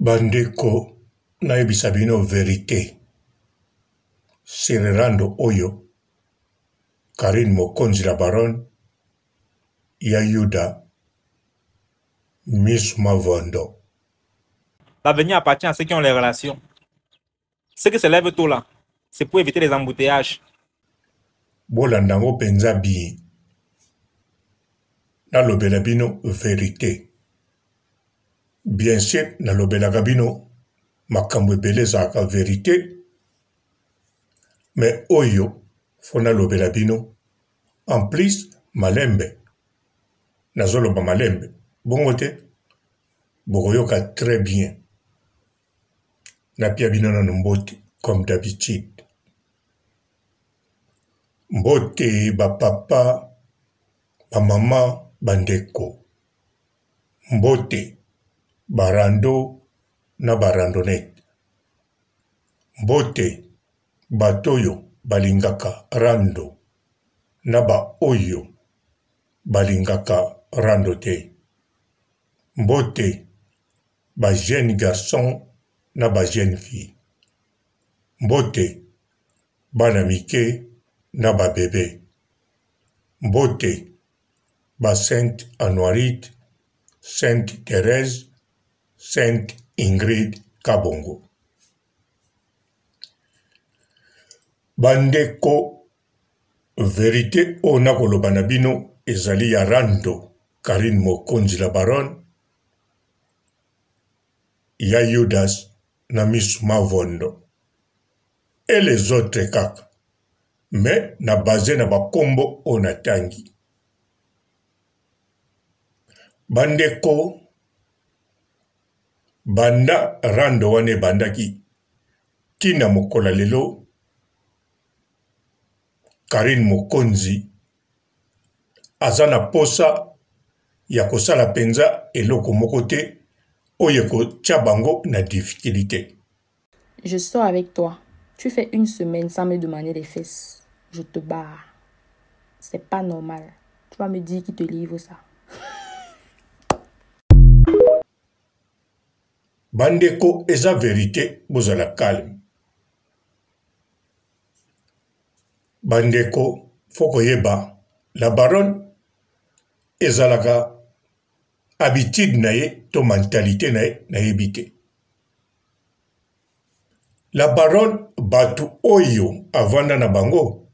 Bandeko nayebisa bino verite sur rando oyo Carine Mokonzi la baronne ya Yuda misu mavondo. L'avenir appartient à ceux qui ont les relations. Ceux qui se lèvent tôt là, c'est pour éviter les embouteillages. Bolanda yango penza bien. Nalobela bino verite. Bien sur nalobelaka bino makambo ebele ezalaka verite mais oyo faut nalobela bino en plus malembe nazoloba malembe bongo te bokoyoka très bien. Napia bino nanu mbote comme d'habitude. Mbote ba papa, ba maman, ba ndeko. Mbote ba rando na ba randonnette. Mbote bato oyo balingaka rando na ba oyo balingaka rando te. Mbote ba jeunes garçons na ba jeunes filles. Mbote bana mike na ba bebe. Mbote ba Sainte Anuarite, Sainte Therèse, Sainte Ingrid Kabongo. Bandeko, verite oyo nakoloba na bino ezali ya rando Carine Mokonzi la Baronne ya Yudas na misu mavondo et les autres kaka mais na base na ba kombo oyo na tangi. Bandeko banda rando wana ebandaki ti na mokolo ya lelo Carine Mokonzi aza na posa ya kosala penza eloko moko te oyo ekotia bango na difficulite. Je sors avec toi. Tu fais une semaine sans me demander les fesses. Je te barre. C'est pas normal. Tu vas me dire qui te livre ça. Bandeko eza verite bozala calme. Bandeko faut koyeba la baronne ezalaka habitude na ye to mentalite na ye nayebi te. La baronne batu oyo avanda na bango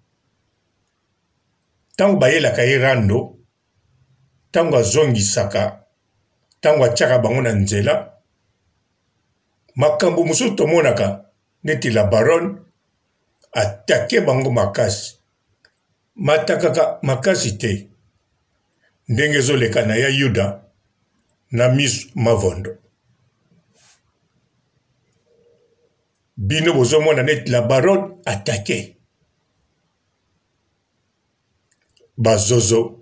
tango bayelaka ye rando tango azongisaka tango atiaka bango na nzela makambo mosusu tomonaka neti la baronne atake bango makasi matakaka makasi te ndenge ezoleka na ya yuda na misu mavondo bino bozomona neti la baronne atake bazozo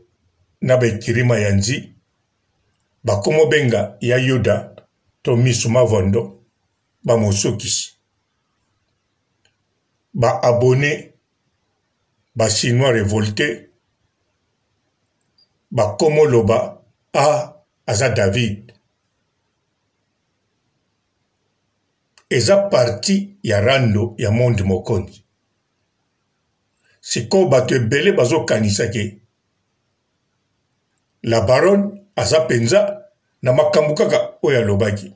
na baekirima ya nzi bakomobenga ya yuda to misu mavondo bamosukisi ba abonne ba chinois revolte bakomoloba a ah, aza David eza parti ya rando ya monde mokonzi sikoyo bato ebele bazokanisa ke la baronne aza mpenza na makambo kaka oyo alobaki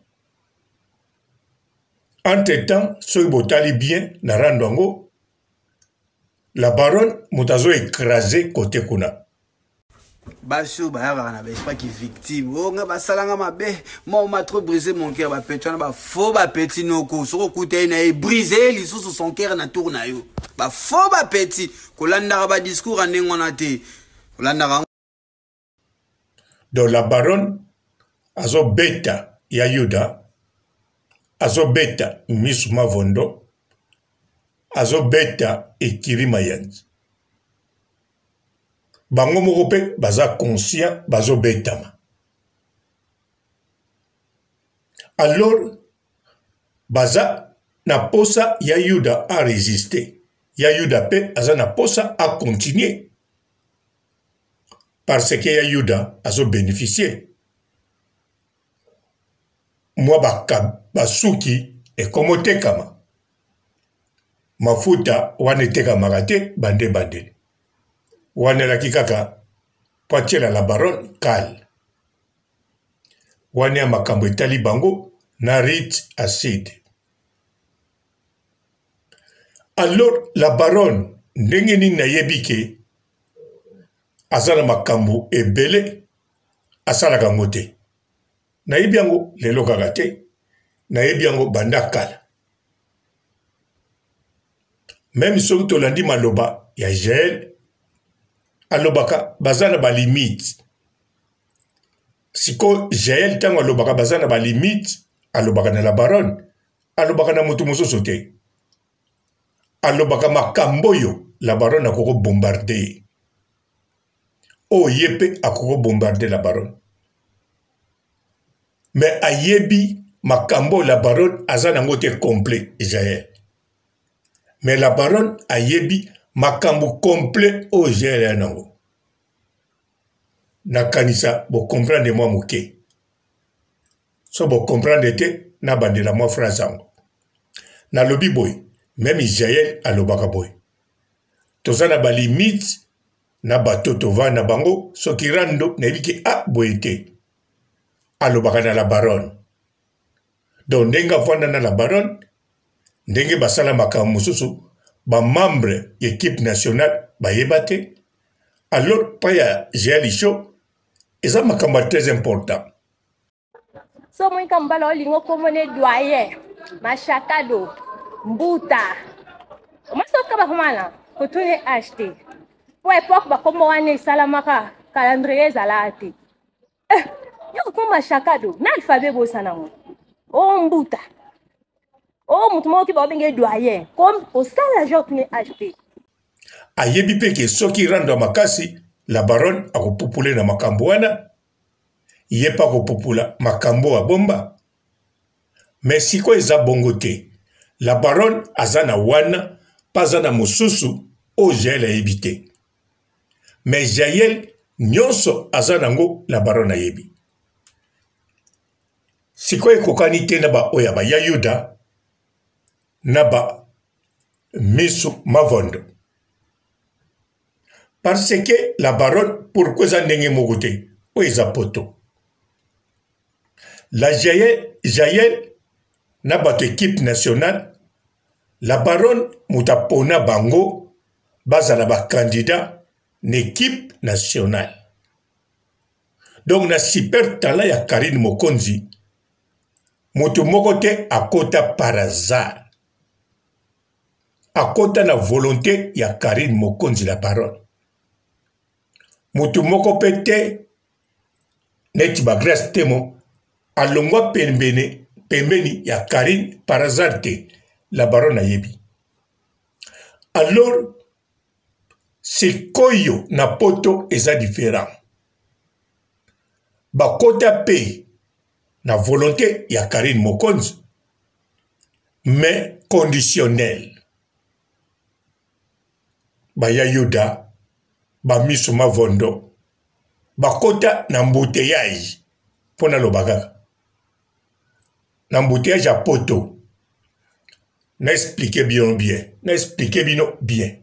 Entre temps soki botali bien na rando yango la baronne moto azo ecrase kote kuna. Basi oyo bayakaka na baesprit ki victime o oh, nga basala nga mabe moi on m'a trop brisé mon cœur bapeti wana bafaux bapeti noko soki okuta ye na ye brise ye lisusu son cœur na tour na yo bafaux bapeti kolandaka badiscours ya ndenge wana te kolandaka Donc la baronne azobeta ya Yuda, azobeta misu mavondo, azobeta ekiri mayanzi. Bango moko pe baza conscient bazobetama. Alors baza na posa ya Yuda a resister, ya Yuda pe aza na posa a continuer. Parce que ya Yuda azo beneficier. mwa basuki ekomotekama. Mafuta wana etekamaka te bande ebandeli. Wana elaki kaka mpo atiela la baronne kale. Wana ya makambo etali bango na Rit Acide. Alors la baronne ndenge nini nayebi ke aza na makambo ebele asalaka yango te. Nayebi yango lelo kaka te, nayebi yango banda kala. Meme soki tolandi maloba ya Jael, alobaka baza na ba limite. Sikoyo Jael ntango alobaka baza na ba limite, alobaka na la baronne, alobaka na moto mosusu te. Alobaka makambo oyo la baronne akoko bombarde ye. Oyo ye mpe akoko bombarde la baronne. Mais ayebi makambo oyo la baronne aza nango te complet Jael. Mais la baronne ayebi makambo complet oyo Jael aya nango. Nakanisa bo comprendre mwa moke. So bo comprendre te nabandela mwa phrase yango. Nalobi boye, meme Jael alobaka boye. Toza na ba limite na bato tovanda na bango soki rando nayebi ke a ah, boye te. Alobaka na la baronne. Donc ndenge avanda na la baronne, ndenge basala makambo mosusu, ba membre ya equipe nationale bayeba te. Alors pa ya Jael Show eza makambo ya très important. So monika mobali olingi okomona doyen mashakado mbuta omasi okaba komana kotuni age te po epoke bakombo wana esalamaka calendrier ezalaka te eh, yo okoma shakado na alphabet ebosana yango o mbuta o moto moko ki baobenge doyen kosala genre tuni age te. Ayebi mpe ke soki rando ya makasi la baronne akopupule na makambo wana ye mpe akopupula makambo abomba. Mais sikoyo eza bongo te, la baronne aza na wana mpe aza na mosusu oyo Jael ayebi te. Mais Jael nyonso aza nango la baronne ayebi. Sikoyo ekokani te na baoyo ya ba ya Yuda na ba misu mavondo. Parce que la baronne pourquoi eza ndenge moko te oyo eza poto. La Jael, Jael na bato equipe nationale la baronne moto apona bango bazala ba candidat na equipe nationale. Donc na super talent ya Carine Mokonzi moto moko te akota par hasard. Akota na volonte ya Carine Mokonzi la baronne. Moto moko pe te neti ba Grace Temo alongwa pembeni pembeni ya Carine par hasard te. La baronne ayebi. Alors sikoyo na poto eza different. Bakota pe na volonte ya Carine Mokonzi mais conditionnel. Baya Yuda ba miso mavondo bakota na embouteillage mpo naloba kaka na embouteillage ya poto na explique bino bien na explique bino bien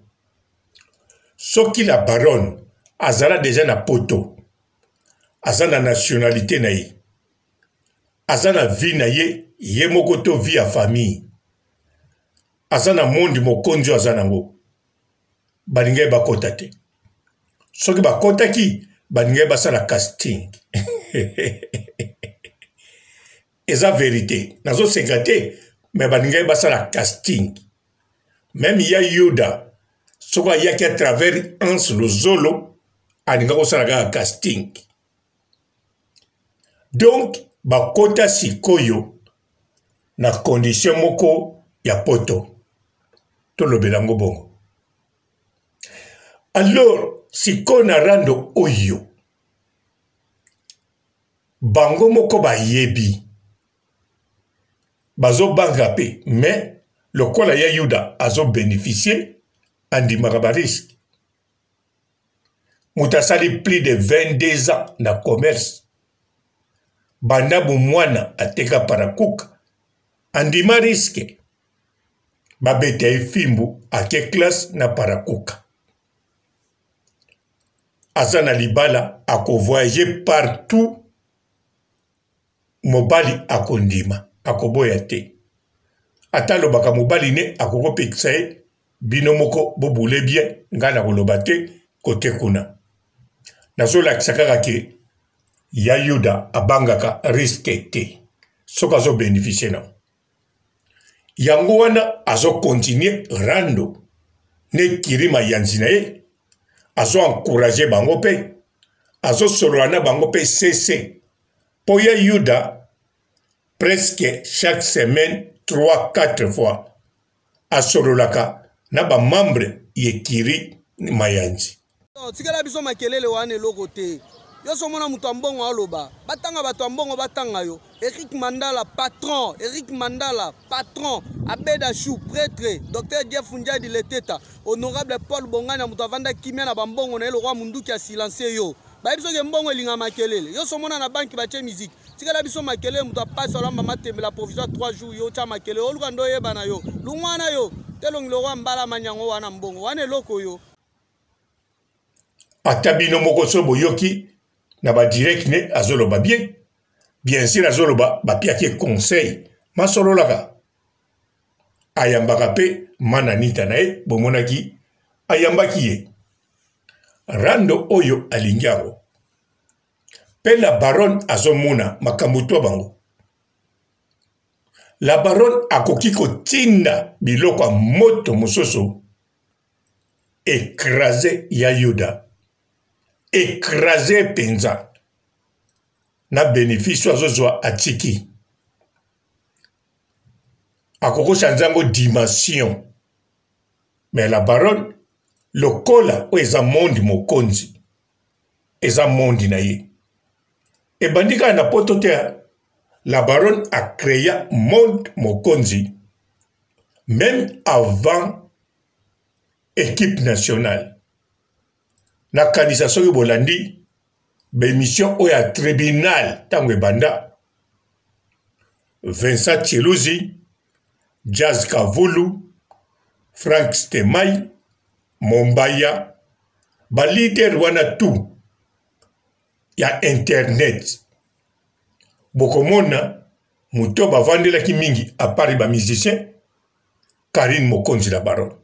soki la baronne azala deja na poto aza na nationalité na ye aza na vie na ye ye moko to vie ya famille aza na monde mokonzi oyo aza nango balingaki bakota te soki bakotaki balingaki basala casting eza verite nazoseka te me balingaki basala casting meme ya yuda soki ayaki à travers anse lozolo alingaki kosala kaka casting donc bakota sikoyo na condition moko ya poto tolobela yango bongo alors sikoyo na rando oyo bango moko bayebi bazobanga mpe mais lokola ya yuda azobeneficie andimaka bariske moto asali plus de 22 ans na commerce. Banda bomwana ateka parakuka, andima risque. Babeta ye fimbu ake classe na parakuka. Aza na libala ako voyager partout mobali akondima akoboya te. Ata alobaka mobali ne akokopekisa ye bino moko bobule bien ngai nakoloba te kote kuna. Nazolakisa kaka ke ya Yuda abangaka risque te soki azo beneficier na yango wana azo continuer rando ne kiri mayanzi na ye azo encourager bango mpe azosolola na bango mpe sese mpo ya Yuda presque chaque semaine 3 4 fois asololaka na ba membre ye kiri mayanzi. Tikela biso makelele wana eloko te. Yo so mona moto ya mbongo aloba. Batanga bato ya mbongo batanga yo. Eric Mandala patron, Eric Mandala patron, Abeda Chou prêtre, Docteur Jeff Ndiadi Leteta, honorable Paul Bongani moto avanda kimia na bambongo na ye lokwa munduki ya silencieux yo. Bayebi soki mbongo elinga makelele. Yo so mona na banki batie musique. Tikela biso makelele moto apasi olamba matembela provisoire 3 jours yo tya makelele oluka ndo oyeba na yo. Lungwa na yo. Telongi lokwa mbala manyango wana mbongo. Wana eloko yo. Ata bino moko so boyoki na ba direct ne azoloba bien. Bien sûr azoloba bapiaki conseil masololaka. Ayambaka pe mana nita na ye bomonaki ayambaki ye. Rando oyo alingi yango. Pe la baronne azomona makambo to bango. La baronne akoki kotinda biloko ya moto mosusu ecrase ya Yuda. Ecrase penza. Na benefice azozwa atiki. Akokosha nzango dimension. Mais la baronne lokola oyo eza monde mokonzi eza monde na ye ebandi kaka na poto te la baronne a créa monde mokonzi même avant équipe nationale nakanisa soki bolandi baemission oyo ya tribunal ntango ebanda Vincent Tshiluzi, Jazz Kavulu, Frank Stemay, Mombaya, ba leader wana tout ya internet bokomona moto bavandelaki mingi apart ba musicien Karine Mokonzi la baronne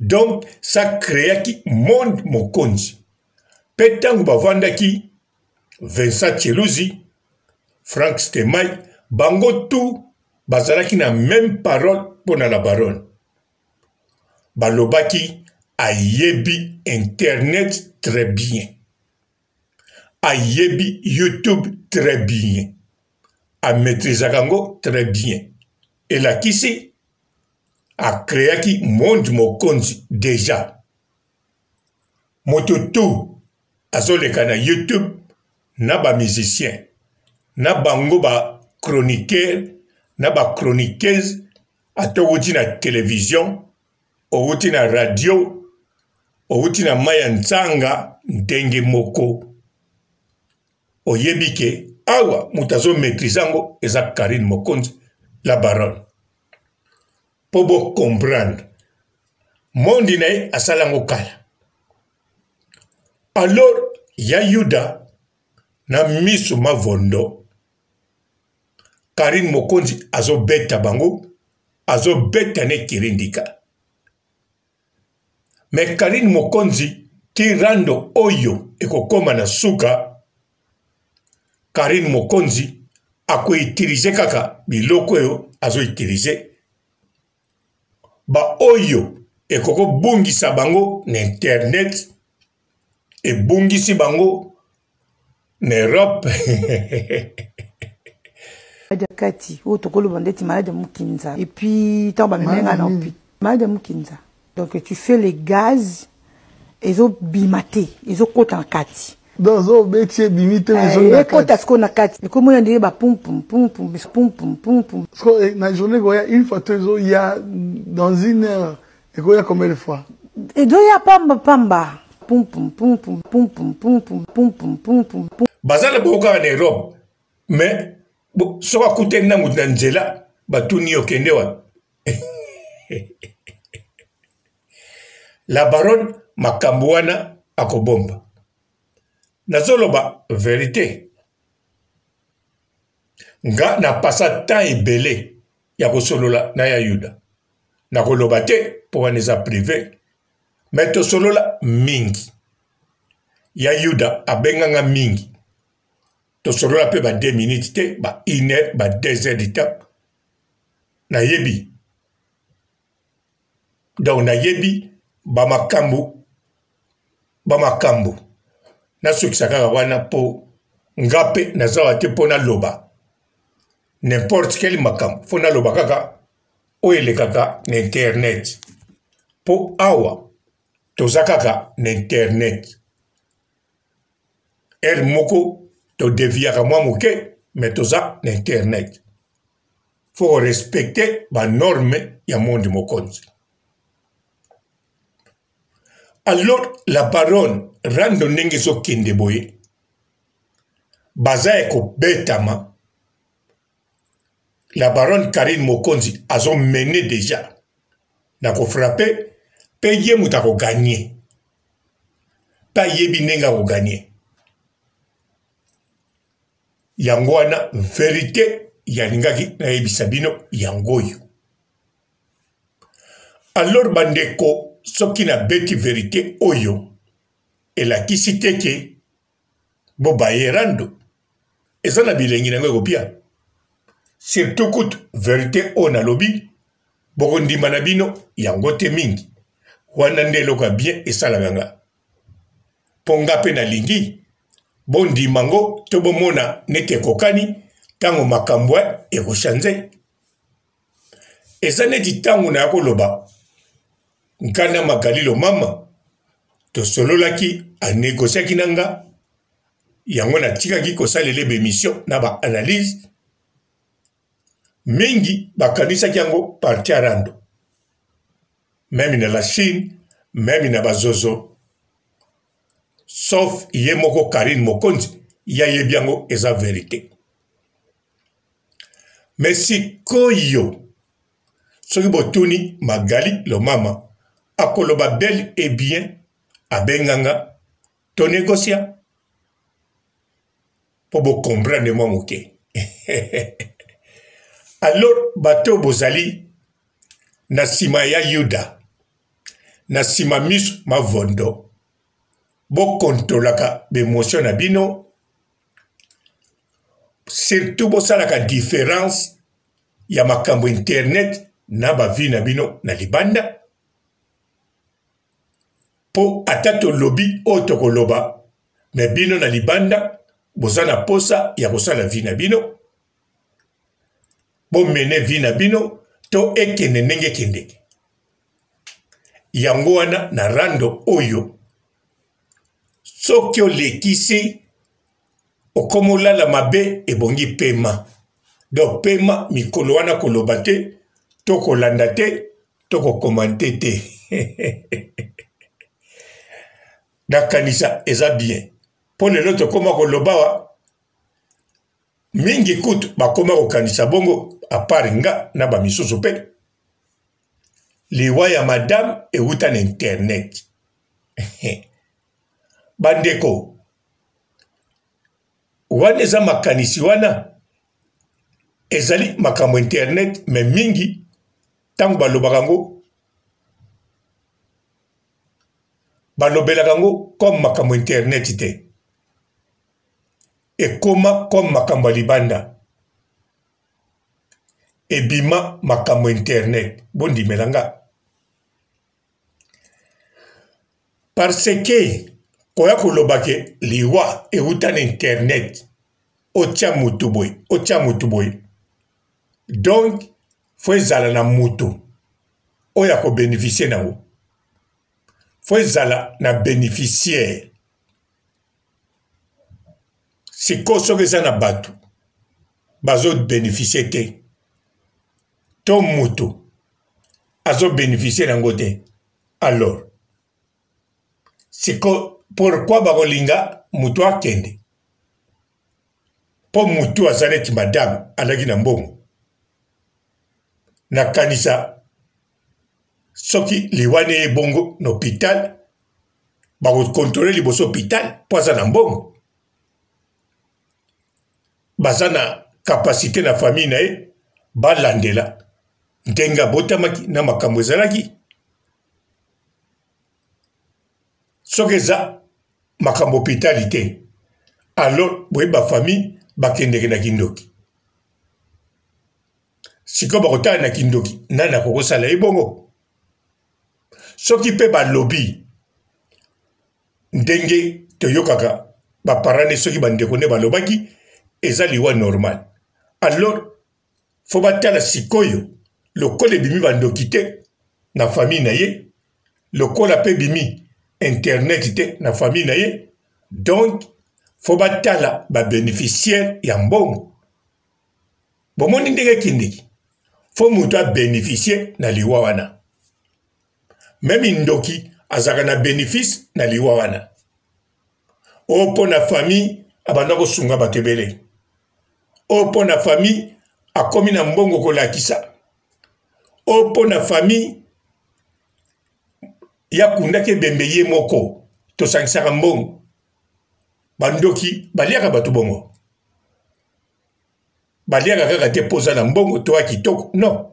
donc ça créaki monde Mokonzi mpe ntango bavandaki Vincent Tshiluzi, Frank Stemay, bango tout bazalaki na même parole mpo na la baronne. Balobaki ayebi internet très bien. Ayebi YouTube très bien. A maîtrisaka yango très bien. Elakisi a créaki monde mokonzi déjà. Moto tout azoleka na YouTube na ba musiciens na bango ba chroniqueurs na ba chroniqueuses ata owuti na television owuti na radio owuti na mai ya nzanga ndenge moko oyebi ke awa moto azo maîtrise yango eza Carine Mokonzi la baronne mpo bo comprendre mondi na ye asala yango kala alors ya yuda na miso mavondo karine mokonzi azobeta bango azobeta ne kirindika me karine mokonzi ti rando oyo ekokoma na suka karine mokonzi akoutilize kaka biloko oyo azoutilize baoyo ekokobungisa bango na internet ebungisi bango na Europe. Maladi ya kati oyo tokoloba ndeti maladi ya mukinza et puis ntango bamemi nga na hôpital maladi ya mukinza donc tu fais les gaz ezobima te ezokota na kati donc ozobeti ebimi te eh, ekota sikoyo na kati ekomona ndenge bapumpumpumpum pumpumpumpum eh, na journée ekoya une fois to ezoya dans une heure ekoya combien de fois ezoya pamba pamba pum pum pum pum pum pum pum pum pum pum pum pum baza na bango kaka na europe. Mais soki akutani na moto na nzela, batuni yo okende wapi? La baronne makambo wana akobomba. Nazoloba verite. Nga na pasa temps ebele ya kosolola na ya Yuda. Nakoloba te mpo wana eza prive, mais tosolola mingi. Ya Yuda abenga nga mingi. Tosolola mpe ba 2 minutes te, ba 1 heure, ba 2 heures du temps. Nayebi. Donc nayebi ba makambo ba makambo. Nasukisa kaka wana mpo nga mpe naza wa te mpo naloba n'importe quel makambo, fo naloba kaka oyo elekaka na internet, mpo awa toza kaka na internet. Heure moko todeviaka mwa moke, mais toza na internet. Faut korespecte banorme ya monde mokonzi. Alors la baronne rando ndenge ezokende boye, baza ya kobetama. La baronne Carine Mokonzi azo mene deja na kofrape, mpe ye moto akoganye, mpe ayebi ndenge akoganye. Yango wana verite yalingaki nayebisa bino yango oyo. Alors bandeko, soki nabeti verite oyo, elakisi te ke bobaye rando, eza na bilengi na yango ekopia. Surtout kutu verite oyo nalobi, bokondima na bino yango te mingi. Wana nde eloko ya bien esalaka nga, mpo nga mpe nalingi bondima ngo to bomona neti ekokani ntango makambo ekochange. Eza neti ntango naya koloba nkana Magali Lomama, tosololaki, anegosiaki na nga yango, natikaki kosalela ba emission na ba analyse mingi, bakanisaki yango parti ya rando, meme na la Chine, meme na bazozo, sauf ye moko Carine Mokonzi ye ayebi yango eza verite. Mais sikoyo soki botuni Magali Lomama, akoloba bel et bien abenganga to negocia mpo bocomprendre mwa moke. Alors bato bozali na nsima ya Yuda, na nsima miso mavondo, bokontolaka baemotion na bino, surtout bosalaka difference ya makambo internet na bavi na bino na libanda, mpo ata tolobi oyo tokoloba, me bino na libanda boza na posa ya kosala vi na bino, bomene vi na bino to ekende ndenge ekendeke. Yango wana na rando oyo, soki olekisi okoma olala mabe, ebongi pema. Donc pema mikolo wana, koloba te to kolanda te to kokomante te. Nakanisa eza bien, mpo lelo tokoma koloba wa mingi, kutu bakoma kokanisa bongo apart nga na bamisusu mpe liwa ya madame ewuta na internet. Bandeko, wana eza makanisi, wana ezali makambo internet, me mingi ntango balobaka yango, balobelaka yango comme makambo internet te, ekoma comme makambo ya libanda, ebima makambo internet. Bondimela nga, parce que koya koloba ke liwa ewuta na internet, otya motu boye, otya motu boye, donc fo ezala na motu oyo akobeneficie nango, fo ezala na beneficiaire. Sikoyo soki eza na bato bazobeneficie te, to motu azobeneficie nango te, alors sikoyo pourquoi bakolinga moto akende? Mpo motu aza neti madame alaki na mbongo. Nakanisa soki liwa ne ye bongo na hopital bakokontrole liboso hopital mpo aza na mbongo. Baza na kapasite na famille na ye balandela ndenge abotamaki na makambo ezalaki. Soki eza makambo hopitali te alors boye ba famille bakendeke na kindoki. Sikoyo bakotala na kindoki nani akokosala ye bongo. Soki mpe balobi ndenge toyokaka baparane soki bandeko nde balobaki eza liwa normal alors fo batala sikoyo lokola ebimi bandoki te na famille na ye lokola mpe ebimi internet te na famille na ye donc fo batala babeneficiaire ya mbongo bomoni ndenge ekendeki fo moto abeneficie na liwa wana meme ndoki azalaka na benefice na liwa wana oyo mpo na famille abanda kosunga bato ebele oyo mpo na famille akomi na mbongo kolakisa oyo mpo na famille yakundaki ebembe ye moko tosangisaka mbongo bandoki baliaka bato bongo baliaka kaka te mpo oza na mbongo to ya kitoko non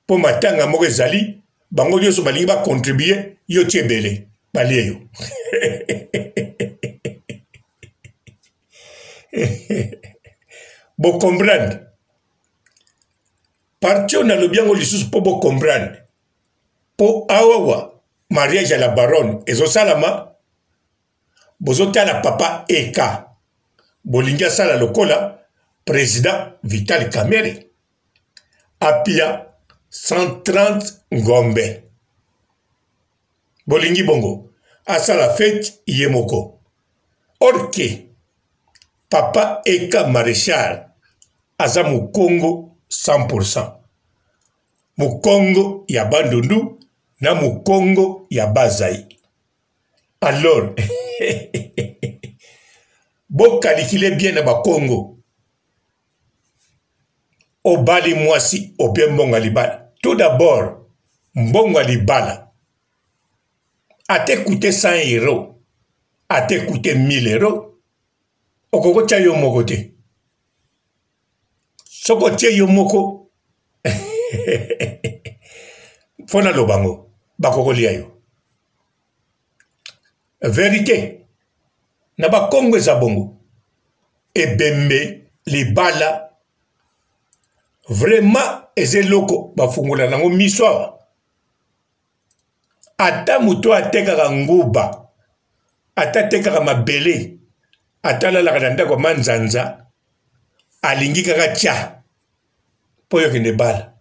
mpo matanga moko ezali bango nyonso balingi bakontribue yo tie ebele balie yo bocomprendre parti oyo nalobi yango lisusu mpo bocomprendre mpo awawa mariage ya la baronne ezosalama bozotala papa eka bolingi asala lokola president vital kamere apia 130 ngombe bolingi bongo asala fete ye moko orke papa eka marechal aza mokongo 100% mokongo ya bandundu na mokongo ya bazai alors bokalikile bien na bakongo obali mwasi opie mbongo ya libala tout d'abord mbongo ya libala ate coûte 100 euro ate coûte 1000 euro okoki kotya yo moko te soki otie yo moko mpo naloba yango bakokolia yo verite na bakongo eza bongo ebembe libala vraiment eza eloko bafungola nango miso awa ata moto atekaka nguba ata atekaka mabele ata alalaka na ndako ya manzanza alingi kaka tya mpo yo okende bala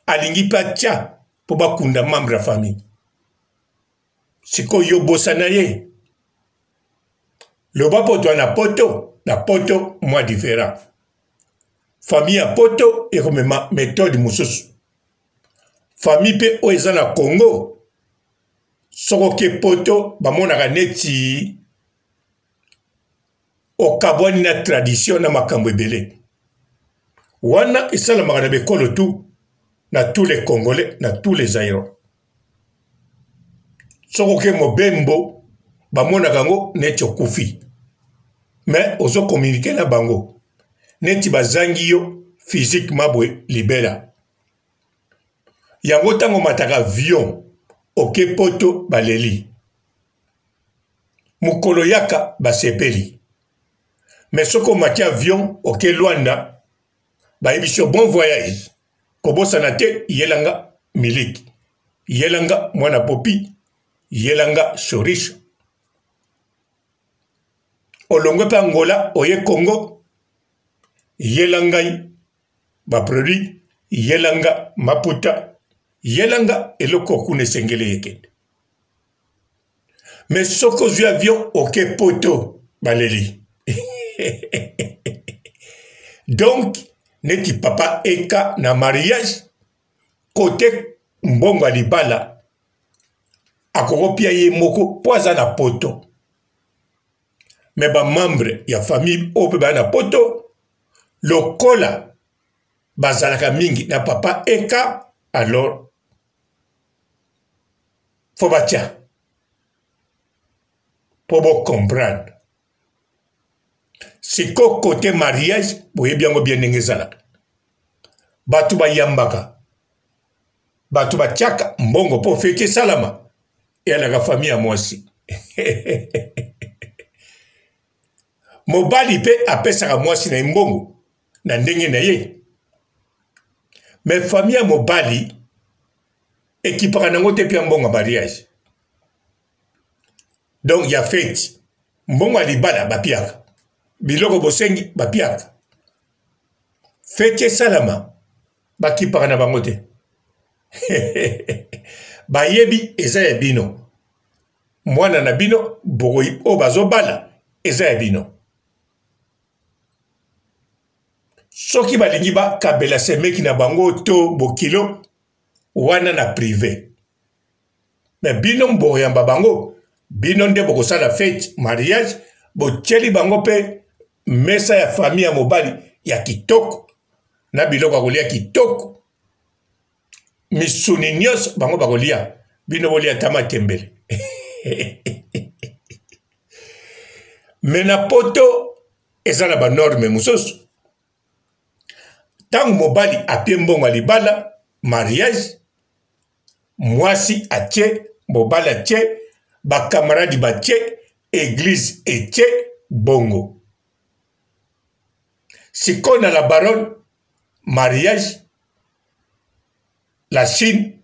alingi mpe atya mpo bakunda membre ya famille sikoyo yo bosana ye loba mpo twa na poto na poto mwa différent famille ya poto ekomema methode mosusu famille mpe oyo eza na congo soko oke poto bamonaka neti okabwani na tradition na makambo ebele wana esalamaka na bekolo tu na tous les congolais na tous les zaïrois soki oke mobembo bamonaka yango neti okufi me ozo communique na bango neti bazangi yo physiquement boye libela yango ntango omataka avion oke poto baleli mokolo yaka basepeli me soki omati avion oke Luanda bayebisi yo bon voyage kobosana te yelanga miliki yelanga mwana popi yelanga chorisho olongwe mpe angola oye congo yela ngai baproduit yela nga maputa yela nga eloko kuna esengeli ekende me soki ozwi avion oke poto baleli donc neti papa eka na mariage kote mbongo ya libala akokopia ye moko mpo aza na poto. Me bamembre ya famille oyo mpe baya na poto lokola bazalaka mingi na papa eka, alors fo batya mpo bocomprendre. Sikoyo kote mariage boyebi yango bien ndenge ezalaka, bato bayambaka bato batiaka mbongo mpo feti esalama, eyalaka famille ya mwasi. Mobali mpe apesaka mwasi na ye mbongo na ndenge na ye, me famille ya mobali ekipaka nango te mpe ya mbongo ya mariage, donc ya feti. Mbongo ya libala bapiaka, biloko bosengi bapiaka, feti esalama bakipaka na bango te. Bayebi eza ya bino, mwana na bino oyo bazobala eza ya bino. Soki balingi bakabela semeki na bango to bokilo wana na prive, me bino bokoyamba bango, bino nde bokosala fete mariage, botyeli bango mpe mesa ya famille ya mobali ya kitoko na biloko ya kolia kitoko, misuni nyonso bango bakolia, bino bolia ata matembele. Me na poto eza na banorme mosusu. Ntango mobali apie mbongo ya libala mariage, mwasi atie, mobali atie, bakamaradi batie, eglise etie bongo. Sikoyo na la baronne mariage, la Chine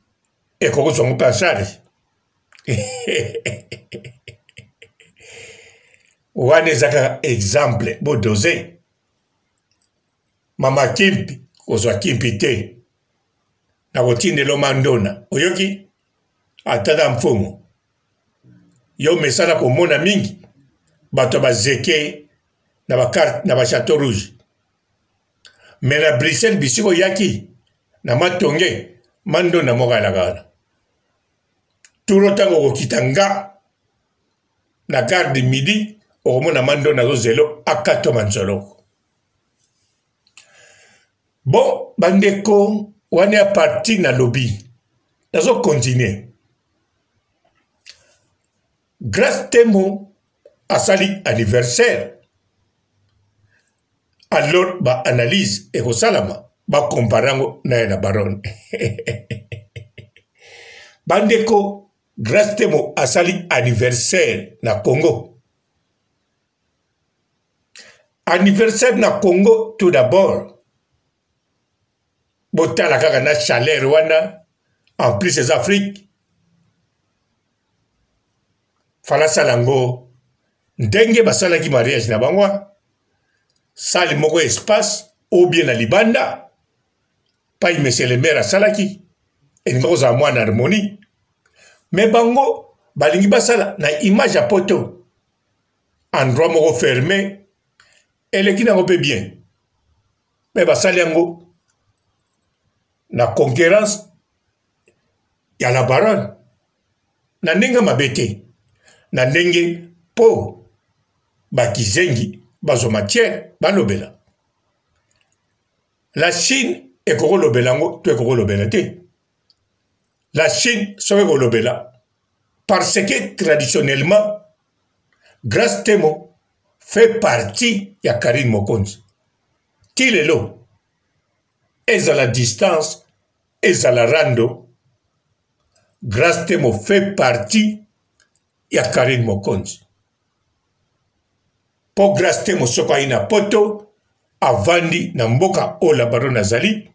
ekoki kozwa ngo mpe en charge. Wana eza kaka exemple, bodose mama kimpi kozwa kimpi te, nakotindela mandona oyoki atata mfumu yo mesana komona mingi bato ya bazeke na bakarte na bachateau rouge, me na Bruxelles bisika oyaki na matonge mandona moko alaka wana turo. Ntango okokita nga na gare de midi, okomona mandona azozelo akatoma nzoloko. Bon bandeko, wana ya parti na lobi, nazo continuer. Grace Temo asali anniversaire, alors ba analyse ekosalama, bakompare yango na ya na baronne. Bandeko, Grace Temo asali anniversaire na Congo. Anniversaire na Congo tout d'abord, botala kaka na chaleur wana, en plus eza Afrique, fala asala yango ndenge basalaki mariage na bango, sale moko espace ou bien na libanda pai monsieur le maire asalaki, elingi kozala mwana harmonie. Me bango balingi basala na image ya poto, endroit moko fermé, eleki nango mpe bien, me basali yango na concurrence ya la baronne na ndenge mabe te, na ndenge mpo bakizengi bazwa matière balobela. La Chine ekoki kolobela yango to ekoki kolobela te. La Chine soki ekolobela, parce que traditionnellement Grace Temo fait partie ya Karine Mokonzi ti lelo, ezala distance ezala rando, Grace Temo fait partie ya Karine Mokonzi. Mpo Grace Temo soki ayi na poto, avandi na mboka oyo la baronne azali,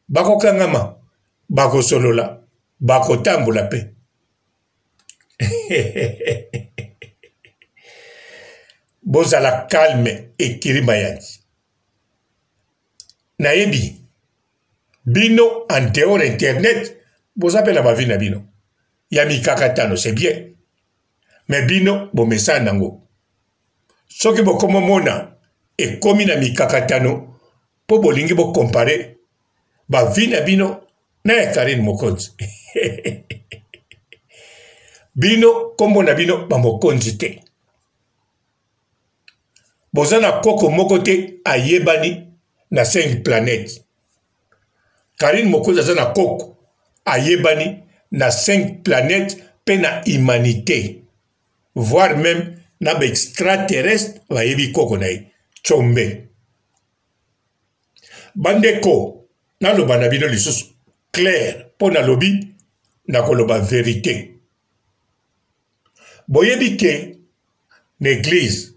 bakokangama, bakosolola, bakotambola mpe. Bozala calme, ekiri mayanzi. Nayebi bino en dehors internet boza mpe na bavi na bino ya mikakatano, c'est bien, me bino bomesana nango. Soki bokomomona ekomi na mikakatano mpo bolingi bokompare bavi na bino na ya Karine Mokonzi. Bino nkombo na bino bamokonzi te. Boza na koko moko te ayebani na 5 planète. Carine Mokonzi aza na koko ayebani na 5 planète pe na humanité voire même na ba extraterrestre bayebi koko na ye Tshombe. Bandeko naloba na bino lisusu clair mpo nalobi nakoloba verite. Boyebi ke na eglise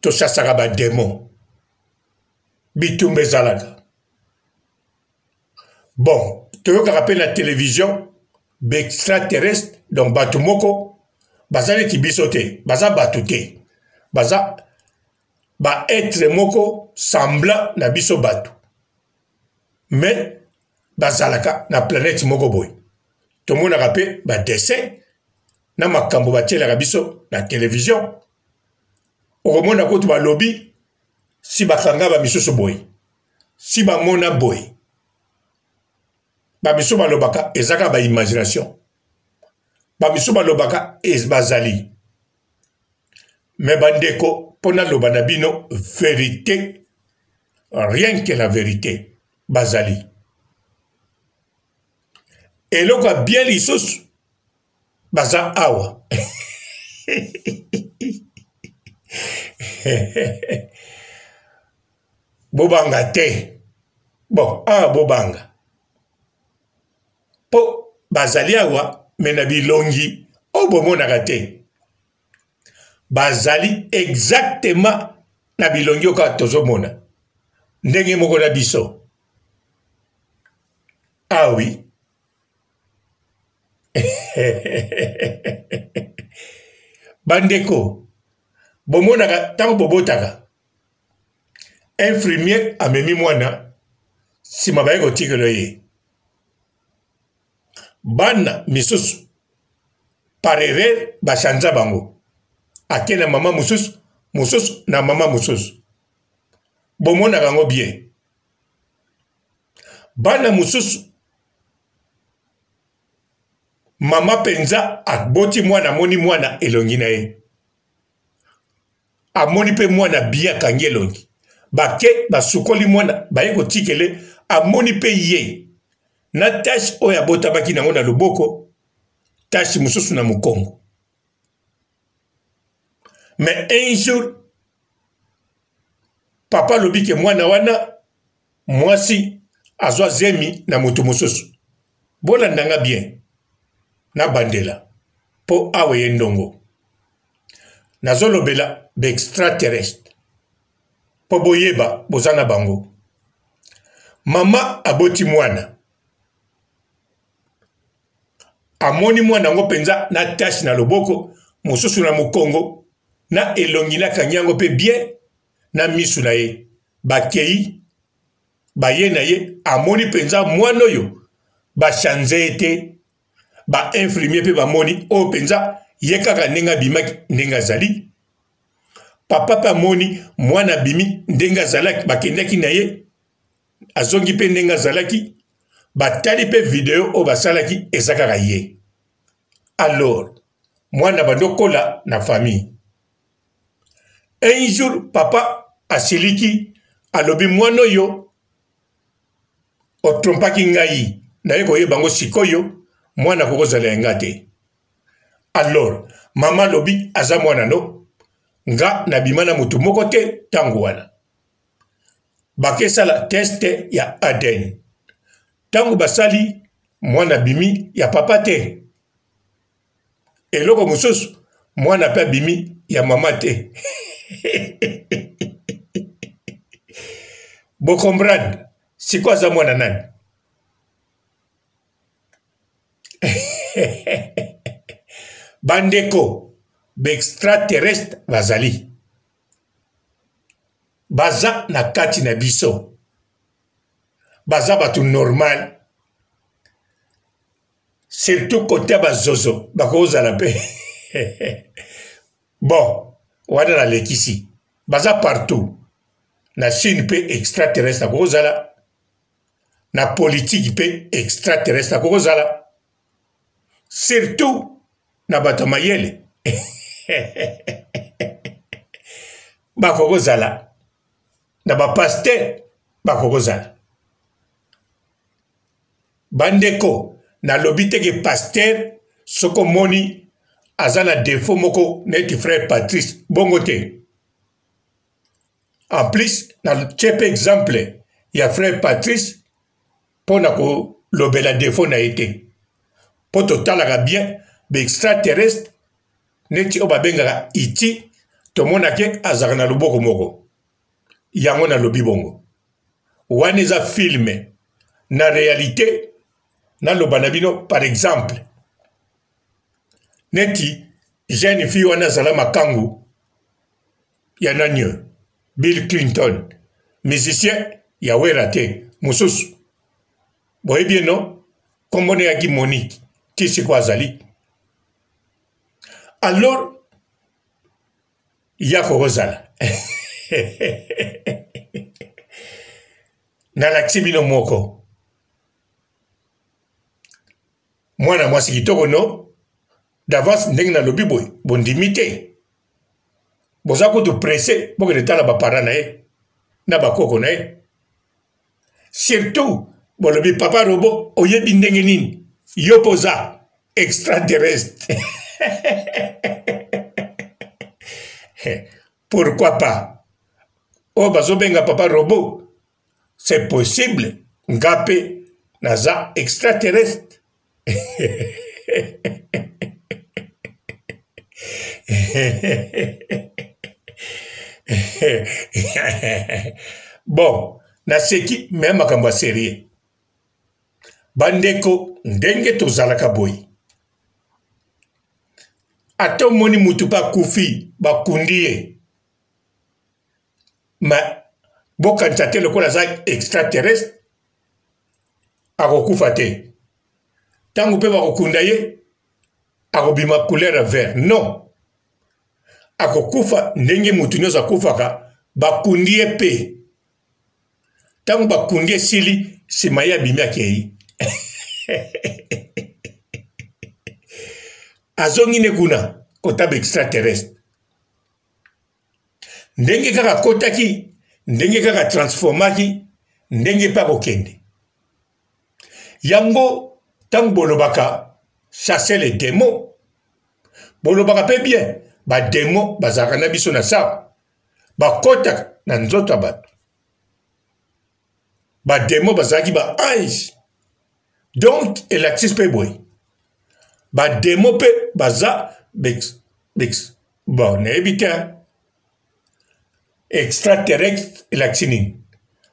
tochasaka ba demon, bitumba ezalaka. Bon, toyokaka mpe na television ba extraterrestre, donc bato moko baza neti biso te, baza bato te, baza ba etre moko semblant na biso bato, mais bazalaka na planète moko boye. Tomonaka mpe ba dessin na makambo batielaka biso na television. Okomona kutu balobi si bakanga ba misusu boye, si bamona boye. Ba misusu balobaka eza kaka ba imagination, ba misusu balobaka bazali. Mais bandeko, mpo naloba na bino verite, rien que la verite, bazali. Eloko ya bien lisusu baza awa. Bobanga te. Bon, awa bobanga. Po bazali awa me na bilongi oyo bomonaka te. Bazali exactement na bilongi oyo kaka tozomona. Ndenge moko na biso. Ah oui. Bandeko, bomonaka ntango bobotaka, infirmier amemi mwana, nsima baye kotikela ye. Bana misusu par erreur bachanza bango, ake na mama mosusu, mosusu na mama mosusu. Bomonaka yango bien. Bana mosusu mama mpenza aboti mwana, amoni mwana elongi na ye, amoni mpe mwana bien, akangi elongi, bake basukoli mwana, baye kotikele, amoni mpe ye na tache oyo abotamaki nango na loboko, tache mosusu na mokongo. Mais un jour papa alobi ke mwana wana mwasi azwa zemi na moto mosusu. Bolanda nga bien, nabandela mpo awa ye ndongo nazolobela ba extraterrestre mpo boyeba boza na bango. Mama aboti mwana, amoni mwana yango mpenza na tache na loboko, mosusu na mokongo, na elongi nakangi yango mpe bien na misu na ye. Bakei baye na ye, amoni mpenza mwana oyo bachanze ye te, ba infirmier mpe bamoni oyo mpenza ye kaka ndenge abimaki ndenge azali. Papa mpe amoni mwana abimi ndenge azalaki, bakendaki na ye, azongi mpe ndenge azalaki. Batali mpe video oyo basalaki eza kaka ye. Alors mwana bandi okola na famille. Un jour papa asiliki, alobi mwana oyo otrompaki ngai, naye koyeba yango sikoyo, mwana akoki kozala ya nga te. Alors mama alobi aza mwana no, nga nabima na motu moko te ntango wana. Bakesala test ya ADN. Ntango basali, mwana abimi ya papa te. Eloko mosusu, mwana mpe abimi ya mama te. Bocomprendre sikoyo aza mwana nani? Bandeko baextraterrestre bazali, baza na kati na biso, baza bato normal, surtout kote ya bazozo bakozala mpe bon wana nalekisi, baza partout na Chine mpe extraterrestre akozala, na politiki mpe extraterrestre akozala, surtout na bato ya mayele. bakoki kozala na bapaster bakoki kozala. Bandeko, nalobi te ke pasteur soki omoni aza na defaut moko neti frère Patrice, bongo te. En plus, natie mpe exemple ya frère Patrice mpo na kolobela defaut na ye te, mpo totalaka bien ba extraterrestre neti oyo babengaka iti, tomonake azalaka na loboko moko. Yango nalobi bongo. Wana eza film. Na realite, naloba na bino par exemple, neti jeune fille wana azala makangu ya nani oyo Bill Clinton, musicien ya Wera te, mosusu boyebi ye no, kombo na yaki Monique, ti sikoyo azali. Alors ya kokozala nalakisi bino moko mwana mwasi kitoko no d'avance ndenge nalobi boye bondimi te boza kutu presse bokende tala baparent na ye na bakoko na ye surtout bolobi papa robo oyebi ndenge nini yo mpo oza extraterrestre pourquoi pas oyo bazobenga papa robot c'est possible nga mpe naza extraterrestre bon naseki me makambo ya serie bandeko ndenge tozalaka boye ata omoni mutu mpe akufi bakundi ye ma bokanisa te lokola aza extraterrestre akokufa te ntango mpe bakokunda ye akobima couleur ya vert non akokufa ndenge motu nyonso akufaka bakundi ye mpe ntango bakundi esili nsima ye abimi akei azongi nde kuna kotaba extraterrestre ndenge kaka akotaki ndenge kaka transformaki ndenge mpe akokende yango ntango bolobaka chasse le demo bolobaka mpe bien bademo bazalaka na biso na sawa bakotaka na nzoto ya bato bademo bazalaki ba ange donc elakisi mpe boye bademo mpe baza bex, bex, bon nayebi te extraterrestre elakisi nini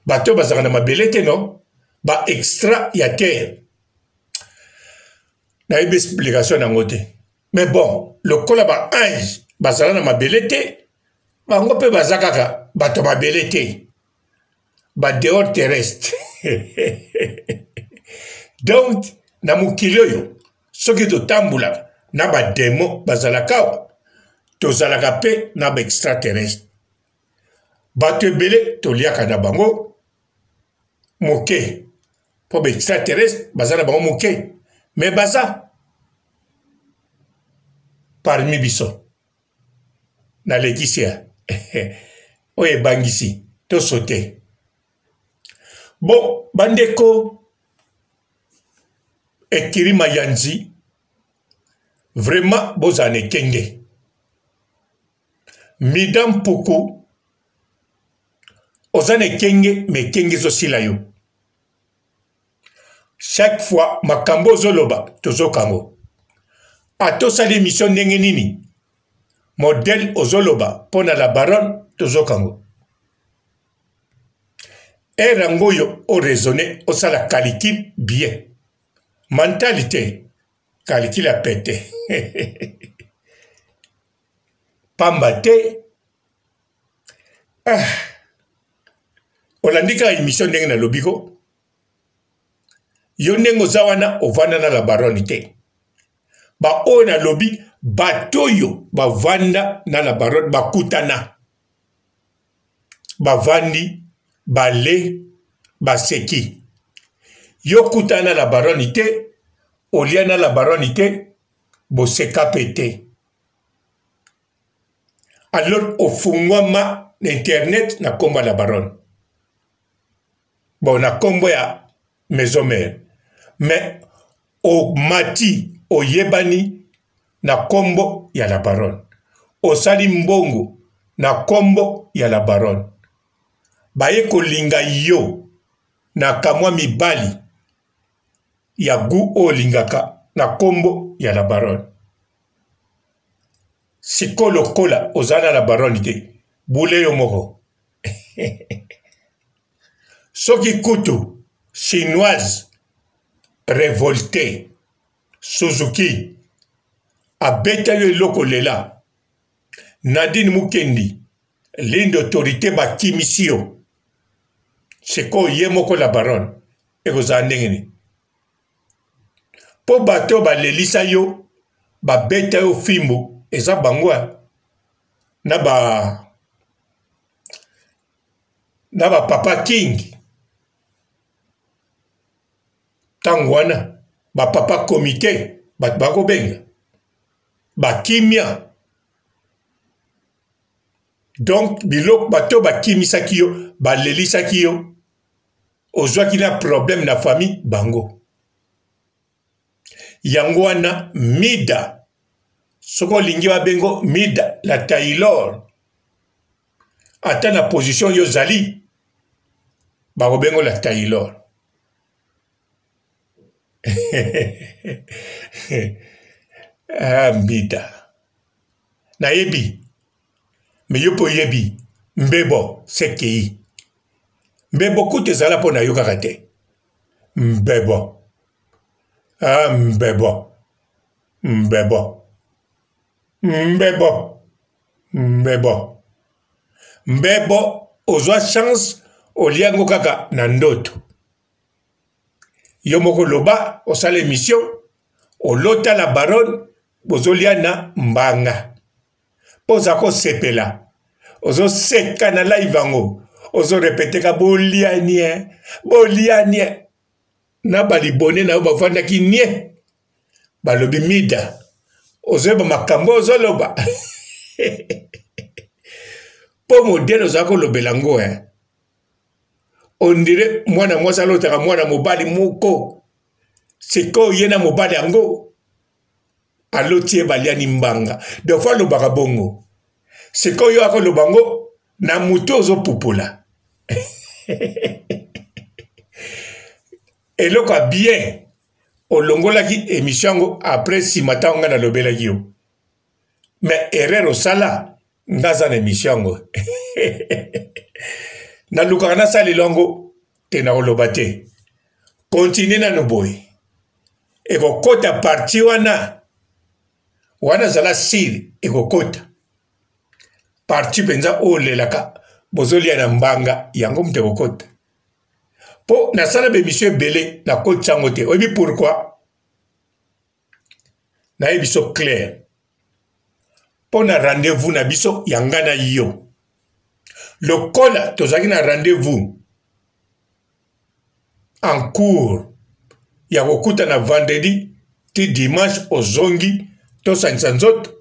bato oyo bazalaka na mabele te no ba extra ya terre nayebi explication na yango te mais bon lokola ba ange bazala na mabele te bango mpe baza kaka bato ya mabele te ba dehors terrestre donc na mokili oyo soki totambolaka na bademo bazalaka awa tozalaka mpe na baextraterrestre bato ebele toliaka na bango moke mpo baextraterrestre baza na bango moke me baza parmi biso nalekisi ya oyo ebangisi tosote bon bandeko ekiri mayanzi vraiment bozala na ekenge mida mpuku oza na ekenge me ekenge ezosila yo chaque fois makambo ozoloba tozokango ata osali emission ndenge nini modèle ozoloba mpo na la baronne tozokango ere yango oyo oraisonne osala calcul bien mentale te calcul ya pete pamba te ah. Olandi kaka emission ndenge nalobi ko yo ndenge oza wana ovanda na la baronne te baoyo nalobi bato oyo bavanda na la baronne bakutana bavandi bale baseki yo kutana na la baronne te olia na la baronne te boseka pe te alors ofungwama. na internet na nkombo ya la baronne bon na nkombo ya maison mère mais omati oyebani na nkombo ya la baronne osali mbongo na nkombo ya la baronne baye kolinga yo na kamwa mibali ya gu oyo olingaka na nkombo ya la baronne sikoyo lokola oza na la baronne te bule yo moko soki kutu chinoise revolte suzuki abeta yo eloko lela nadine mukendi linde autorité bakimisi yo sikoyo ye moko la baronne ekozala ndenge nini mpo bato oyo balelisa yo babeta yo fimbu eza bango na ba na ba papa king ntango wana ba papa komite bato bakobenga bakimia donc biloko bato bakimisaki yo balelisaki yo ozwaki na problème na famille bango yango wana mida soki olingi babengo mida la taylor ata na position yo ozali bakobengo la taylor ah, mida nayebi me yo mpe oyebi mbebo sekei mbebo kutu ezala mpo na yo kaka te mbebo ah, mbebo mbebo mbebo mbebo mbebo ozwa chance olia yango kaka na ndoto yo moko loba osala emission olota la baronne bozolia na mbanga mpo oza kosepela ozoseka na live yango ozorepeteka bolia nie bolia nie na balibone na yo bafandaki nie balobi mida ozoyeba makambo ozoloba mpo modele oza kolobela yango eh. ondire mwana mwasi alotaka mwana mobali moko sikoyo ye na mobali yango aloti ye baliani mbanga donc fo alobaka bongo sikoyo akoloba yango na motu ozopupola eloko ya bien olongolaki émission yango après nsima ntango ngai nalobelaki yo mais erreur osala nga aza na émission yango nalukaka nasalela yango te nakoloba te continue nanu boye ekokota parti wana wana zala sire ekokota parti mpenza oyo olelaka bozolia na mbanga yango moto ekokota mpo nasala bemission ebele nakotisa yango te oyebi pourkui nayebi biso claire mpo na rendez-vous na biso ya nga na yo lokola tozalaki na rendez-vous en cours ya kokutana vendredi ti dimanche ozongi tosangisa nzoto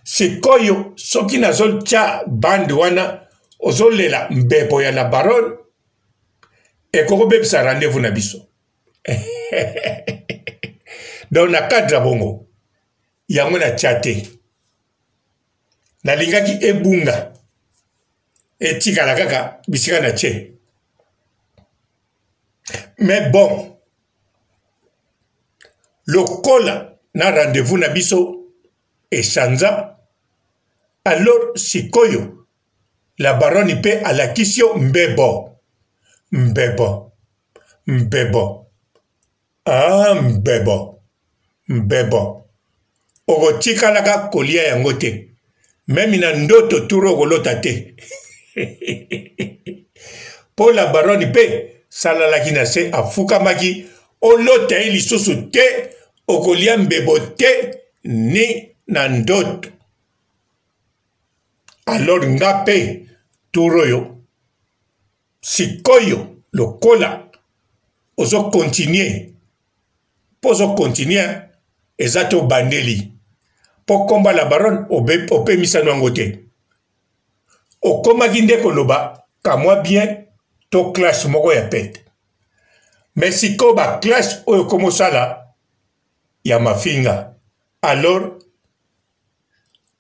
sikoyo soki nazotya bande wana ozolela mbebo ya la baronne ekokobebisa rendez-vous na biso donc na cadre ya bongo yango natya te nalingaki ebunga etikala kaka bisika na tie mais bon lokola na rendez-vous na biso echanza alors sikoyo la baronne mpe alakisi yo mbebo mbebo mbebo ah mbebo mbebo okotikalaka kolia yango te meme na ndoto turo okolota te mpo la baronne mpe salalaki na se afukamaki olota ye lisusu te okolia mbebo te ni na ndoto alors nga mpe turo oyo Sikoyo lokola ozo continuer po ozo continuer eza te obandeli po komba la baronne opemisano yango te. Okomaki nde koloba kamwa bien to clash moko ya pete. Mais sikoyo ba clash oyo okomosala ya mafinga alors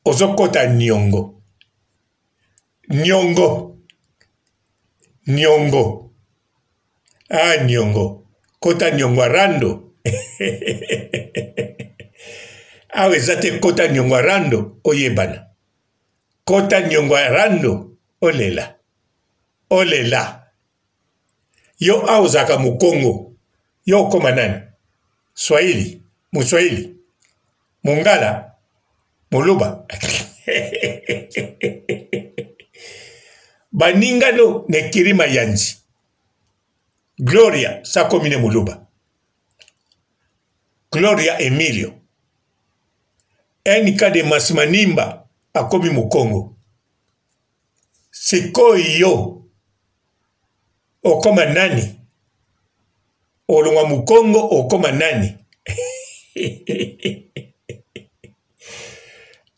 ozokota niongo niongo niongo ah niongo kota niongo ya rando awa eza te kota niongo ya rando oyebana kota niongo ya rando olela olela yo awa ozalaka mokongo yo okoma nani swahili moswahili mongala moluba baninga no na ekiri mayanzi gloria sakomi ne moluba gloria emilio nk de masimanimba akomi mokongo sikoyo yo okoma nani olongwa mukongo okoma nani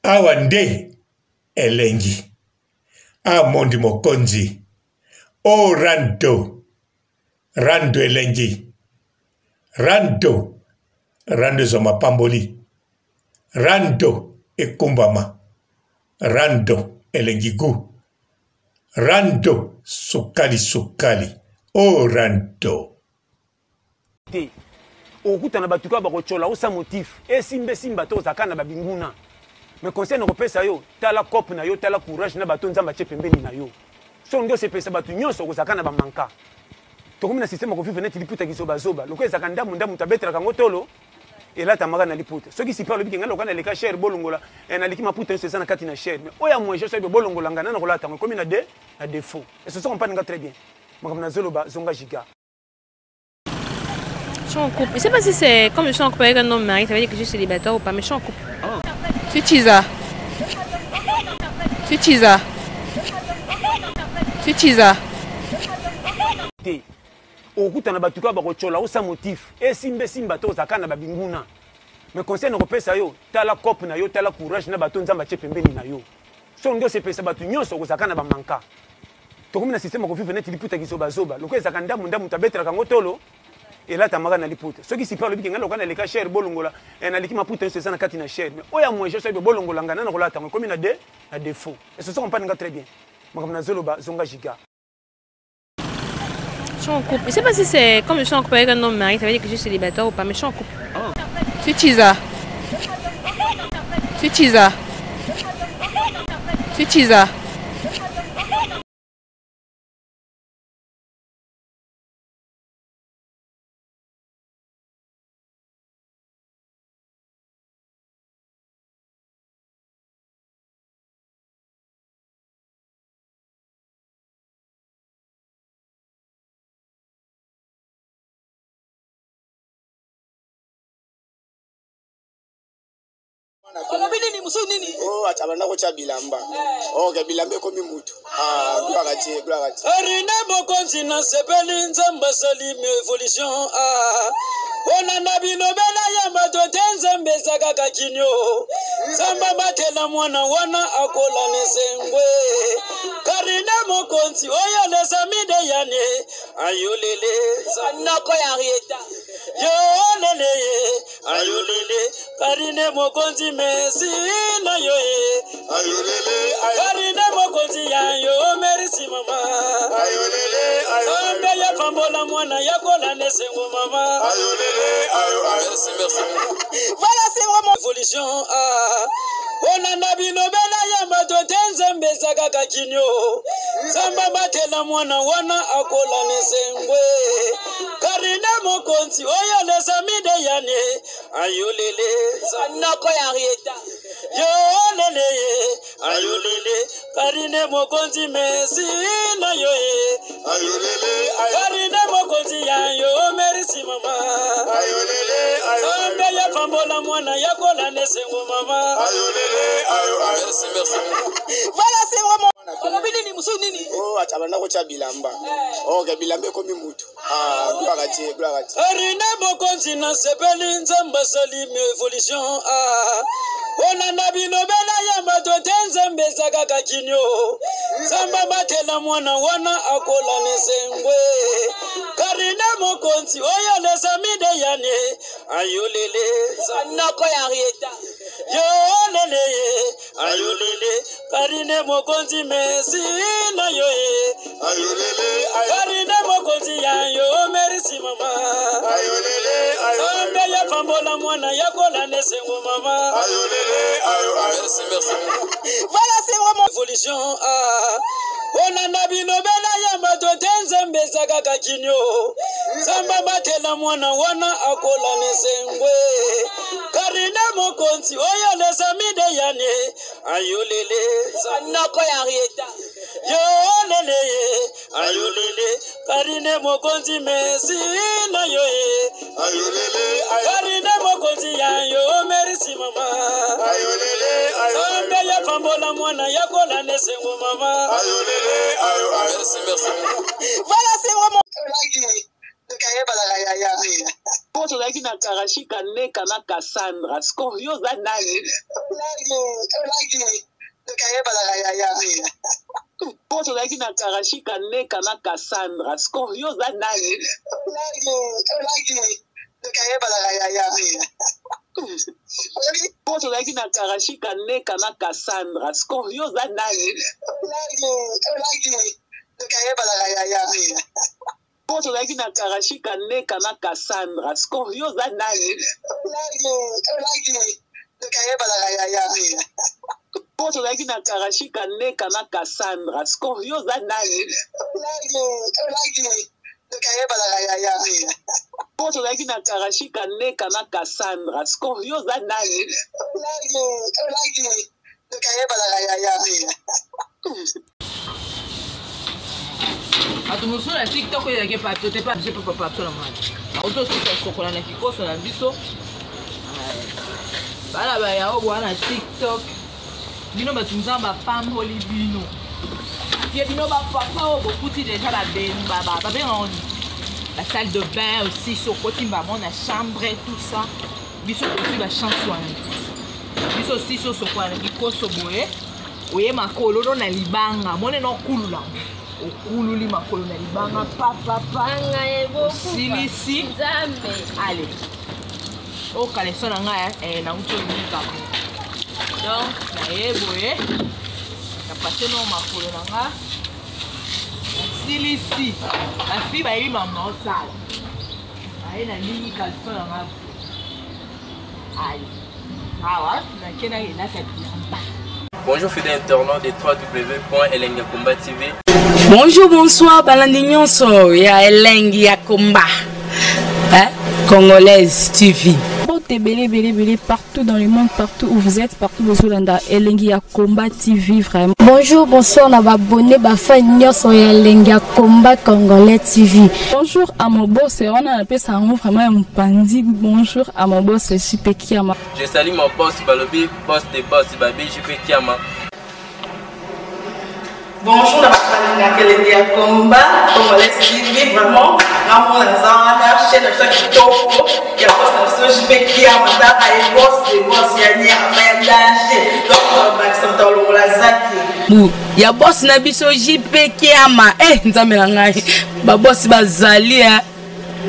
awa nde elengi a mondi mokonzi o rando rando elengi rando rando ezwa mapamboli rando ekumbama rando elengi gu Rando sukali sukali oh rando. Te okokutana bato kaka bakotyola yo sans motif esimba esimba te ozalaka na babinguna mais conseil nakopesa yo tala cope na yo tala courage na bato nzambe atie pembeni na yo soki olingi osepelisa bato nyonso okozalaka na bamanka tokomi na système ya kovivre neti liputa kizobazoba lokola ezalaka ndambo ndambo moto abetelaka yango tolo elatamaka na liputa soki sipa alobi ke ngai lokola naleka cher bolongola eh, naleki maputa nyonso eza na kati na cher mais oyo ya moins cher soki bolongola ngai nana kolata yango ekomi na de na défaut est-ce que comprendre nga très bien makambo nazoloba zonga giga. Je suis en couple. Je sais pas si c'est comme je suis en couple avec un homme marié, ça veut dire que je suis célibataire ou pas, mais je suis en couple. Oh. C'est Chiza. C'est Chiza. C'est Chiza. Te. Okokutana bato kaka bakotyola yo sans motif esimba esimba te ozalaka na babinguna mais conseil nakopesa yo tala cope na yo tala courage na bato nzambe atie pembeni na yo soki olingi osepelisa bato nyonso okozalaka na bamanka tokomi na système ya kovivre neti liputa kizobazoba lokola ezalaka ndambo ndambo moto abetelaka yango tolo elatamaka na liputa soki sipa alobi ke ngai lokola naleka cher bolongola eh, naleki maputa nyonso eza na kati na cher mais oyo ya moins cher soki bolongola ngai nana kolata yango ekomi na de na défaut est-ce que comprendre nga très bien makambo nazoloba zonga giga. Je suis en couple. Je sais pas si c'est comme je suis en couple avec un homme marié, ça veut dire que je suis célibataire ou pas, mais je suis en couple. Oh. C'est Chiza. C'est Chiza. C'est Chiza. Olobi nini mosusu nini? Oh, abanda kotya bilamba. Eh. Ok, bilamba ekomi mutu. Ah, gloire à Dieu, gloire à Dieu. Arine mokonzi nasepeli nzambe asali evolution ah. Olanda bilobela ya bato te nzambe eza kaka kinio nzambe abatela mwana wana akola na esengwe karine mokonzi oyo lesami de yane ayolele noko ya Henrietta yolele ye ayolele karine mokonzi mesi na yo ye ayolele karine mokonzi ya yo merisi mama ayolele nzambe ya pambola mwana ya kola na esengo mama ayolele ayo merci merci voilà c'est vraiment évolution ah kolanda bilobela ya bato te nzambe eza kaka kinio nzambe abatela mwana wana akola na esengwe karine mokonzi oyo lesami de yane ayolele noko ya Henrietta yolele ye ayolele karine mokonzi mesi na yo ye ayolele karine mokonzi ya yo merisi mama ayolele nzambe ya pambola mwana ya kola na esengo mama ayolele ayo merci merci voilà c'est vraiment Olobi nini mosusu nini? Oh, abanda kotya bilamba. Ok, bilamba ekomi mutu. Ah, gloire à Dieu, gloire à Dieu. Arine mokonzi nasepeli nzambe asali evolution ah. Kolanda bilobela ya bato te nzambe eza kaka kinio nzambe abatela mwana wana akola na esengwe karine mokonzi oyo lesami de yane ayolele noko ya Henrietta yolele ye ayolele karine mokonzi mesi na yo ye ayolele karine mokonzi ya yo merisi mama ayolele nzambe ya pambola mwana ya kola na esengo mama ayolele ayo merci merci voilà c'est vraiment évolution ah kolanda bilobela ya bato te nzambe eza kaka kinio nzambe abatela mwana wana akola na esengwe karine mokonzi oyo lesami de yane ayolele noko ya Henrietta yolele ye ayolele karine mokonzi mesi na yo ye ayolele karine mokonzi ya yo merisi mama ayolele nzambe ya pambola mwana ya kola na esengo mama ayolele ayo merci merci voilà c'est vraiment Tokayebanaka yaya. Po tozalaki na Karashika Neka na Cassandra. Sikoyo yo oza nani? Olagi, olagi. Tokayebanaka yaya. Po tozalaki na Karashika Neka na Cassandra. Sikoyo yo oza nani? Olagi, olagi. Tokayebanaka yaya. Po tozalaki na Karashika Neka na Cassandra. Sikoyo yo oza nani? Olagi, olagi. Tokayebanaka yaya. Po tozalaki na Karashika Neka na Cassandra. Sikoyo yo oza nani? Olagi, olagi. Tokayebanaka yaya. Po tozalaki na Karashika Neka na Cassandra. Sikoyo yo oza nani? Olagi, olagi. Tokayebanaka yaya. Po tozalaki na Karashika Neka na Cassandra. Sikoyo yo oza nani? Olagi, olagi. Tokayebanaka yaya. Bato mosusu na tiktok oyo ezalaki epa te pa biso epa papa biso na mwana auti osuka sokola na kikoso na biso bana bayao bwa na tiktok bino bato nzambe apamboli bino ye bino bapapa oyo bokuti deja babengaka nini basalle de bain aussi sokoti mbamo na chambre tout ça biso tozwi bachance wana biso sisi osokola na kikoso boye oye makolo no na libanga mone na okulula okululi makolo na libanga papapa osilisi ale okaleso na ngai eh, nauti olika donc naye boye napase no makolo na nga nasilisi bafi bayebi mama osala aye nalingi kaleso na nga ale awa nake nakelata bilamba. Bonjour fidèles internautes de www.elengiyakomba TV. Bonjour, bonsoir, balandi nyonso ya Elengi ya Komba. Hein? Congolaise TV. Mbote ebele ebele ebele partout dans le monde, partout où vous êtes, partout bozolanda Elengi ya Combat TV vraiment. Bonjour, bonsoir na ba abonné ba fan nyonso ya Elengi ya Combat Congolais TV. Bonjour à mon boss, wana napesa yango vraiment ya mopanzi. Bonjour à mon boss JP Kiama. Je salue mon boss Balobi, boss des boss Babi JP Kiama. Bonjour na bato balingaka elengi ya combat congolais TV vraiment ngamona naza wana chaîne na biso ya kitoko ya boss na biso JP Kiama tala ye boss de boss ya nyama ya danger donc bakisa moto alongola zaki bu ya boss na biso JP Kiama eh nzambe na ngai ba boss bazali eh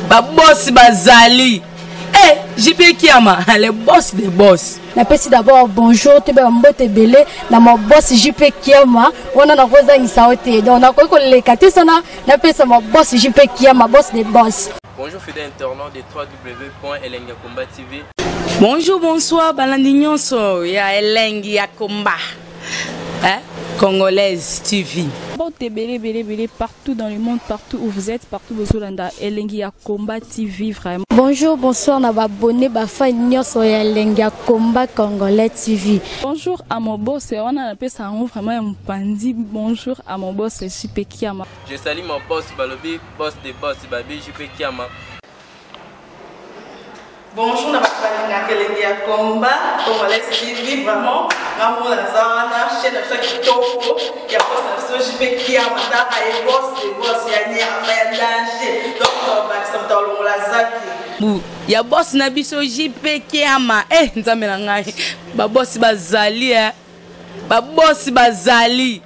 ba boss bazali eh JP Kiama le boss des boss Napesi d'abord bonjour toyeba mbote ebele na ma boss JP Kiama wana nakozangisa yo te donc nakoki koleka te sana napesa ma boss JP Kiama boss des boss. Bonjour fidèles internautes de www.elengiyakomba.tv. Bonjour, bonsoir, balandi nyonso ya Elengi ya Komba. Hein? Congolaise TV. Mbote ebele ebele ebele partout dans le monde, partout où vous êtes, partout bozolanda Elengi ya Combat TV vraiment. Bonjour, bonsoir na ba abonné ba fan nyonso ya Elengi ya Combat Congolais TV. Bonjour à mon boss, wana napesa yango vraiment ya mopanzi. Bonjour à mon boss JP Kiama. Je salue mon boss Balobi, boss des boss Babi JP Kiama. Bonjour na bato balingaka elengi ya combat congolais TV vraiment Nga moko naza wana, chaîne na biso ya kitoko ya boss na biso JP Kiama, taka ye boss de boss ya nyama ya danger. Donc tobakisa moto alongola zaki. Bu ya boss na biso JP Kiama. Eh nzambe na ngai. Ba boss bazali eh. Ba boss bazali.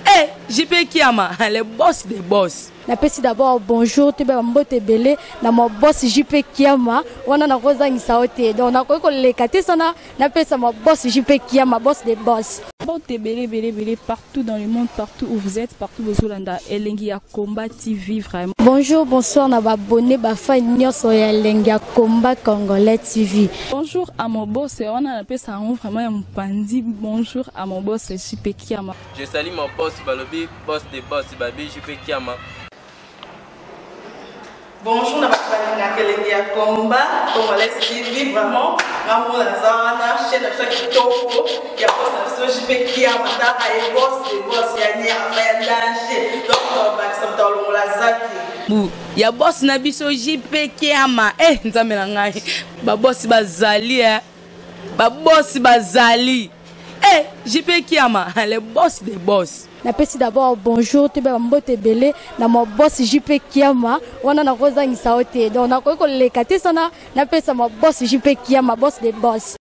Eh JP Kiama, le boss des boss. Napesi d'abord bonjour toyeba ba mbote ebele na ma boss JP Kiama wana nakozangisa yo te donc nakoki koleka te sana napesa ma boss JP Kiama boss des boss. Mbote ebele ebele ebele partout dans le monde partout où vous êtes partout bozolanda elengi ya combat TV vraiment. Bonjour bonsoir na ba abonnes ba fan nyonso ya elengi ya combat congolais TV. Bonjour à mon boss wana napesa yango vraiment ya mopanzi bonjour à mon boss JP Kiama. Je salue mon boss balobi boss de boss babi JP Kiama. Bonjour na bato balingaka elengi ya combat congolais TV vraiment nga moko naza wana chaîne na biso ya kitoko ya boss na biso JP Kiama taka ye boss de boss ya nyama ya danger donc tobakisa moto alongola zaki bu ya boss na biso JP Kiama eh nzambe na ngai ba boss bazali eh ba boss bazali eh JP Kiama le boss des boss. Napesi d'abord bonjour toyeba ba mbote ebele na ma boss JP Kiama wana nakozangisa yo te donc nakoki koleka te sana napesa ma boss JP Kiama boss des boss.